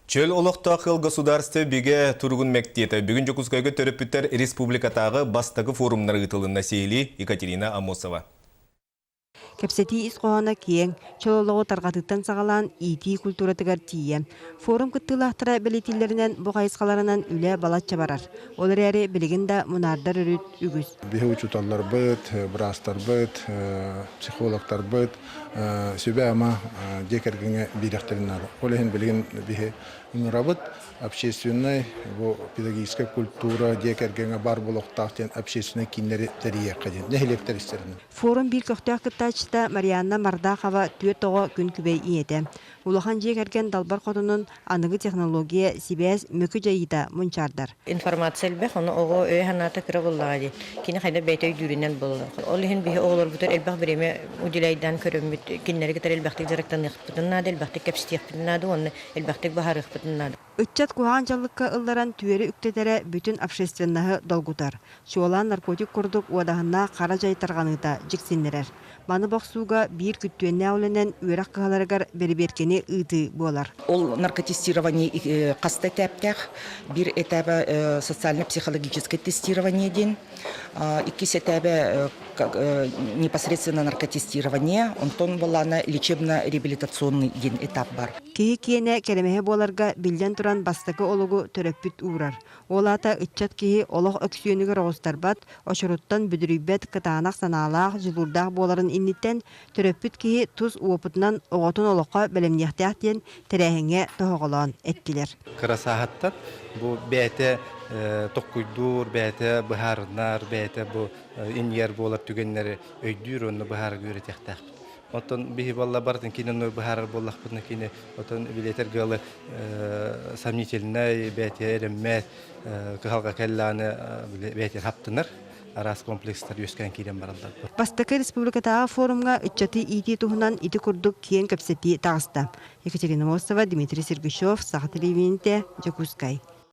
Чөл олохтоох ыал государство бигэ туругун мэктиэтэ. Бүгүн Дьокуускайга төрөппүттэр республикатааҕы бастакы форумнара ыытылынна сиһилии Екатерина Амосова. Кэпсэтии ис хоһооно киэҥ, чөл олоҕу тарҕатыыттан саҕалаан иитии культуратыгар тиийэ. Форум кыттыылаахтара бэлиэтииллэринэн бу хайысхаларынан үлэ балачча барар. Ол эрээри билигин да мунаардар өрүт үгүс. Биһи учууталларбыт, быраастарбыт, психологтарбыт сүбэ-ама дьиэ кэргэҥҥэ биэриэхтэрин наада. Ол иһин билигин биһи ыҥырабыт общественнай бу педагогическай культура дьиэ кэргэҥҥэ баар буолуохтаах диэн общественнай кииннэри тэрийиэххэ диэн нэһилиэктэр истэринэн. Форум биир көхтөөх кыттааччыта Марианна Мардахова түөрт оҕо күн күбэй ийэтэ. Улахан дьиэ кэргэн далбар хотунун аныгы технология, сибээс мөкү дьайыыта мунчаардар. Информация элбэх, ону оҕо өйө-санаата кыра буоллаҕа дии. Кини хайда бэйэтэ өйдүүрүнэн буолар. Ол иһин биһи оҕолорбутугар элбэх бириэмэ уделяйдаан көрөммүт, кинилэри кытары элбэхтик дьарыктаныахпытын наада, элбэхтик кэпсэтиэхпитин наада уонна элбэхтик быһаарыахпытын наада. Ыччат куһаҕан дьаллыкка ылларан түөрэ үктэтэрэ бүтүн общественноһы долгутар. Чуолаан наркотик курдук уодаһыннаах хара дьай тарҕаныыта дьиксиннэрэр. Маны бохсууга биир күттүөннээх үлэнэн үөрэх кыһаларыгар бэрэбиэркэни ыытыы буолар. Ол наркотестирование хас да этээптээх. Биир этээбэ социально-психологическое тестирование диэн. Иккис этээбэ непосредственно наркотестирование, онтон буоллаана лечебно-реабилитационный диэн этап бар. Киһи киэнэ кэрэмэһэ буоларга биллэн туран бастакы олугу төрөппүт уурар. Ол аата ыччат киһи олох өксүөнүгэр оҕустарбат, очуруттан бүдүрүйбэт кытаанах санаалаах, дьулуурдаах буоларын инниттэн төрөппүт киһи тус уопутунан оҕотун олоххо бэлэмниэхтээх диэн тэрээһиҥҥэ тоһоҕолоон эттилэр. Кыра сааһыттан бу бэйэтэ токкуйдуур, бэйэтэ быһаарынар, бэйэтэ бу иннигэр буолар түгэннэри өйдүүр уонна быһаарарга үөрэтиэхтээхпит. Оттон биһи буолла барытын кинини быһаарар буоллахпытына кини отон билиэтэр гыалы сомнительнай бэйэтигэр эрэммэт кыһалҕа кэллэҕинэ бэйэтигэр хаптынар араас комплекстар үөскээн киирэн бараллар. Бастакы республикатааҕы форумҥа ыччаты иитии туһунан ити курдук киэҥ кэпсэтии таҕыста. Екатерина Мостова, Дмитрий Сергучев, Саха телевидениетэ, Дьокуускай.